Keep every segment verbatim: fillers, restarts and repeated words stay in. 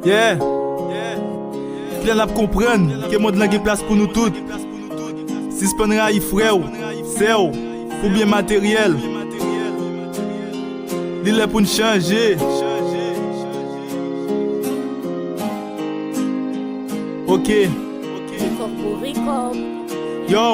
Yeah. Kilè n ap konprann ke mond lan gen plas pou nou tout? Sispann rayi frè w, sè w, pou byen materyèl. Li lè pou n chanje. Ok. Yo,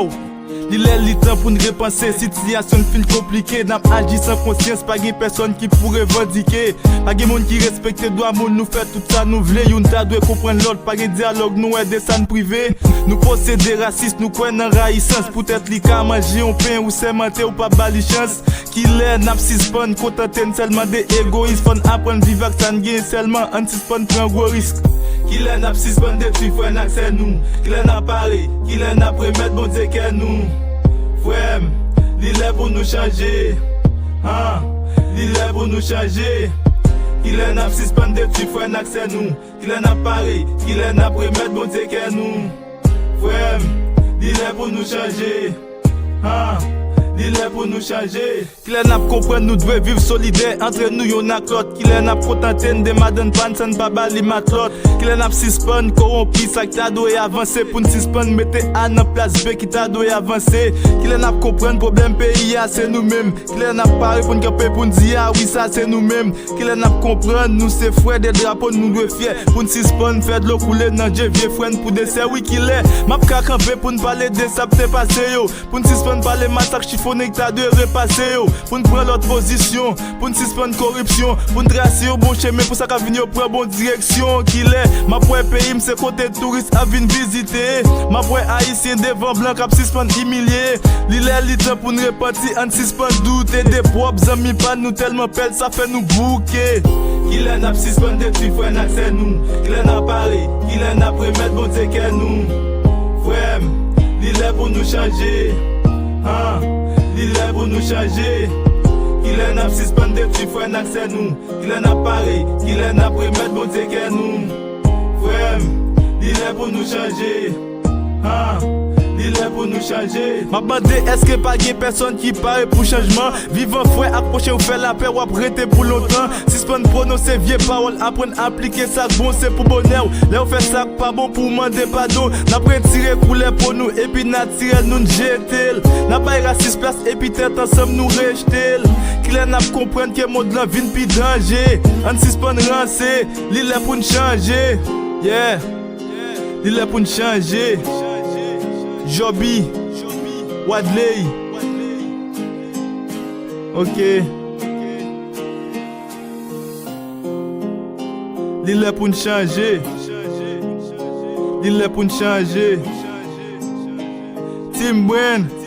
li lè li tan pou n repanse. Sitiyasyon n fin konplike, n ap aji san konsyans. Pa gen pèsonn ki pou revandike. Pa gen moun ki respekte dwa moun. Nou fè tout sa nou vle, youn ta dwe konprann lòt. Pa gen dyalòg, nou wè de sa n prive. Nou posede rasis, nou kwè nan rayisans. Poutèt li ka manje yon pen ou sèmante, ou p ap ba li chans. Kilè n ap sispann kontante n sèlman de egoyis? Fò n aprann viv ak sa n genyen sèlman, ann sispann pran gwo risk. Kilè n ap sispann detwi frè n ak sè nou? Kilè n ap pare? Kilè n ap remèt Bondye kè nou? Frè m, li lè pou nou chanje. Han, li lè pou nou chanje. Kilè n ap sispann detwi frè n ak sè nou? Kilè n ap pare? Kilè n ap remèt Bondye kè nou? Frè m, li lè pou nou chanje. Han, li lè pou nou chanje. Kilè n ap konprann nou dwe viv solidè antre nou youn ak lòt? Kilè n ap kontante n de madanm pa n san n pa ba li matlòt? Kilè n ap sispann kowonpi sa k ta dwe avanse, pou n sispann mete A nan plas B ki ta dwe avanse? Kilè n ap konprann pwoblèm peyi a se nou menm? Kilè n ap pare pou n kanpe pou n di a wi sa se nou menm? Kilè n ap konprann nou se frè de drapo n nou dwe fyè, pou n sispann fè dlo koule nan je vye frè n pou desè? Wi kilè m ap ka kanpe pou n pale de sa k te pase yo, pou n sispann pale masak chifonnen k ta dwe repase yo, pou n pran lòt pozisyon, pou n sispann koripsyon, pou n trase yon bon chemen pou sa k ap vin yo pran bon direksyon? Kilè m ap wè peyi m se kote touris ap vin vizite? M ap wè ayisyen devan blan k ap sispann imilye? Li lè li tan pou n repanti, ann sispann doute de pwòp zanmi pa n, nou tèlman pè l sa fè nou bouke. Kilè n ap sispann detwi frè n ak sè nou? Kilè n ap pare? Kilè n ap remèt Bondye kè nou? Frè m, li lè pou nou chanje. Han, li lè pou nou chanje. Kilè n ap sispann detwi frè n ak sè nou? Kilè n ap pare? Kilè n ap remèt Bondye kè nou? Frè m, li lè pou nou chanje. Han, li lè pou nou chanje. M ap mande, èske pa gen pèsonn ki pare pou chanjman? Viv an frè ak pwochen w, fè lapè, w ap rete pou lontan. Sispann pwononse vye pawòl, aprann aplike sa k bon, se pou bonè w. Lè w fè sa k pa bon pou w mande padon, n ap retire koulè po nou epi natirèl nou n jete l. N ap bay rasis plas epi tèt ansanm nou rejte l. Kilè n ap konprann ke mond lan vin pi danje? Ann sispann ranse, li lè pou n chanje. Yeah. Li lè pou n chanje. Joby, Wadley. Ok. Li lè pou n chanje. Li lè pou n chanje. Team Brand.